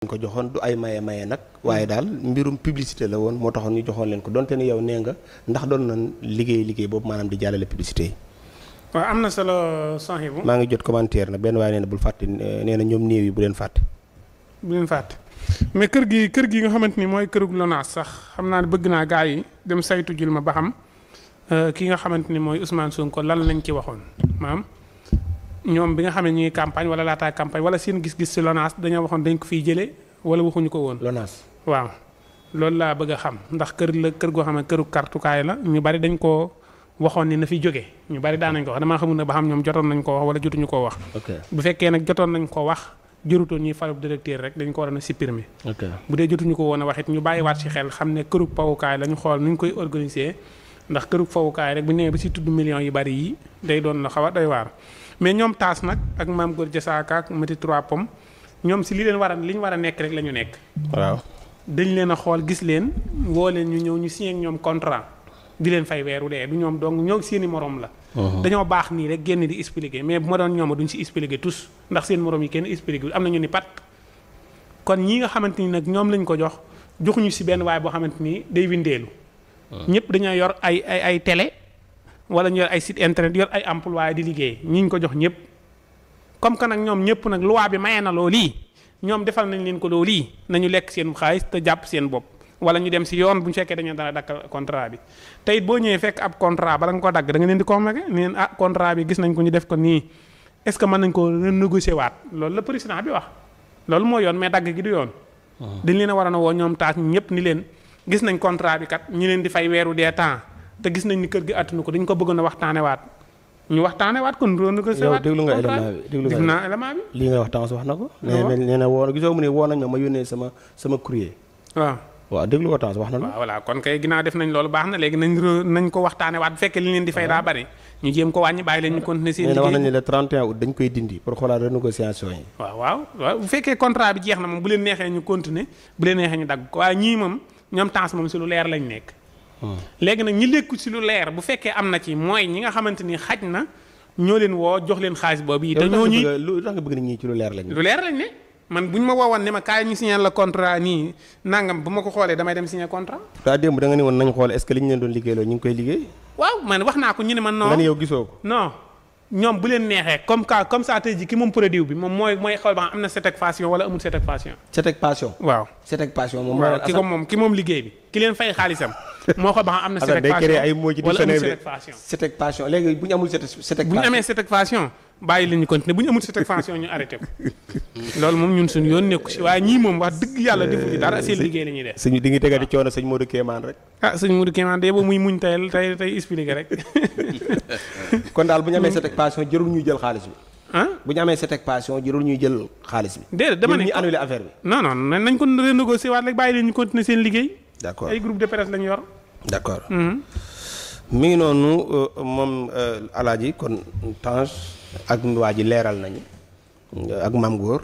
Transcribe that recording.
ko joxoon du ay maye nag waaye daal mbirum publicité la woon moo taxoon ñu joxoon leen ko donte ni yow nee nga ndax doon nañ liggéey boobu maanaam di jàllale publicité yi. waaw am na solo Sohibou. maa ngi jot commentaire nag benn waaye nee na bul fàtte nee na ñoom néew yi bu leen fàtte. bu leen fàtte mais kër gi nga xamante ni mooy kërug Lonase sax xam naa ne bëgg naa gaa yi dem saytu jël ma ba xam ki nga xamante ni mooy Ousmane Sonko lan lañ ci waxoon maam ñoom bi nga xam ne ñu ngi campagne wala laataa campagne wala seen gis-gis ci Lonase dañoo waxoon dañ ko fiy jëlee wala waxuñu ko woon. Lonase waaw loolu laa bëgg a xam ndax kër goo xam ne këru kartukaay la ñu bari dañ koo waxoon ni na fi jóge ñu bari daan nañ ko wax damaa xamul ne ba xam ñoom jotoon nañ ko wax wala jotuñu koo wax. bu fekkee nag jotoon nañ ko wax jërutoon ñuy falub directeur rek dañ ko war a supprimer. bu dee jotuñu ko woon a wax it ñu bàyyiwaat ci xel xam ne këru pawukaay la ñu xool nu ñu koy organiser ndax këru pawukaay rek bu ñëwee ba ci tudd millions yu bari yi day doon la xaw a doy waar mais ñoom taas nag ak maam Góor Jasaaka ak Mati Trois Pommes ñoom si li ñu war a nekk rek la ñu nekk. waaw dañ leen a xool gis leen woo leen ñu ñëw ñu signé ak ñoom contrat di leen fay weeru dee du ñoom donc ñoo seeni morom la. dañoo baax nii rek génn di expliquer mais bu ma doon ñoom duñ si expliquer tous ndax seen morom yi kenn expliquer am na ñu ni pat. kon ñi nga xamante ni nag ñoom lañ ko joxuñu si benn waay boo xamante ni day windeelu. ñëpp dañoo yor ay télé wala ñu yor ay site internet yor ay emploi di liggéey ñi ñu ko jox ñëpp. comme que nag ñoom ñëpp nag loi bi maye na loolu lii ñoom defal nañ leen ko loolu lii nañu lekk seen xaalis te jàpp seen bopp wala ñu dem si yoon bu ñu fekkee dañoo dana dakkal contrat bi te it boo ñëwee fekk ab contrat bala nga ko dagg da nga leen di convoqué ne leen contrat bi gis nañ ko ñu def ko nii est ce que mën nañ ko renégocier waat loolu la président bi wax loolu moo yoon mais dagg gi du yoon. dañ leen a war a woo ñoom taas ñëpp ni leen gis nañ contrat bi kat ñu leen di fay weeru dee temps te gis nañ ni kër gi attanu ko dañ ko bëggoon a waxtaane waat ñu waxtaane waat kon renégocier waat. yow déglu nga élément bi lii nga wax temps wax na ko. nee na woo gisoo mu ne woo nañ ma yónnee sama courrier. waaw déglu ko temps wax na la. waaw voilà kon kay ginnaaw def nañ loolu baax na léegi nañ ko waxtaane waat bu fekkee li leen di fay daa bari ñu jéem ko wàññi bàyyi leen ñu continuer seen liggéey. wax nañ ne le 31 août dañ koy dindi pour xoolaat renégociation yi. waaw bu fekkee contrat bi jeex na moom bu leen neexee ñu continuer bu leen neexee ñu dagg ko waaye ñii moom ñoom temps moom si lu leer lañ nekk. léegi nag ñi lekku si lu leer bu fekkee am na ci mooy ñi nga xamante ni xaj na ñoo leen woo jox leen xaalis boobu yi te ñoo ñi lu tax nga bëgg ñii ci lu leer lañ ne man bu ñu ma woowoon ne ma kaay ñu signé la contrat nii nangam bu ma ko xoolee damay dem signé contrat. daa démb da nga ne woon nañ xool est-ce que li ñu leen doon liggéeyloo ñu ngi koy liggéey. waaw man wax naa ko ñu ne man non. nga ne yow gisoo ko. non ñoom bu leen neexee comme ça tey ji ki moom produit bi moom mooy xool ba am na satisfaction wala amul satisfaction. satisfaction. waaw satisfaction moom. waaw ki moom liggéey bi ki leen fay xaalisam. moo xool ba am na satisfaction satisfaction léegi bu ñu amul satisfaction. bu ñu amee satisfaction bàyyi leen ñu continuer bu ñu amul satisfaction ñu arrêté ko. loolu moom ñun suñu yoon nekku si waaye ñii moom wax dëgg yàlla defu ci dara seen liggéey la ñuy def. suñu di ngi tegati coono sëñ Modou Kéemaan rek. sëñ Modou Kéemaan de ba muy muñ tey expliqué rek. kon daal bu ñu amee satisfaction jërul ñuy jël xaalis bi. bu ñu amee satisfaction jërul ñuy jël xaalis bi. déedéet dama ne ñu annulé affaire bi. non nañ ko renégocier waat rek bàyyi leen ñu continuer seen liggéey. d'accord ay groupe de presse lañu yor. d'accord. mi ngi noonu moom Alaaji kon Tange ak waa ji leeral nañu ak Mame Gor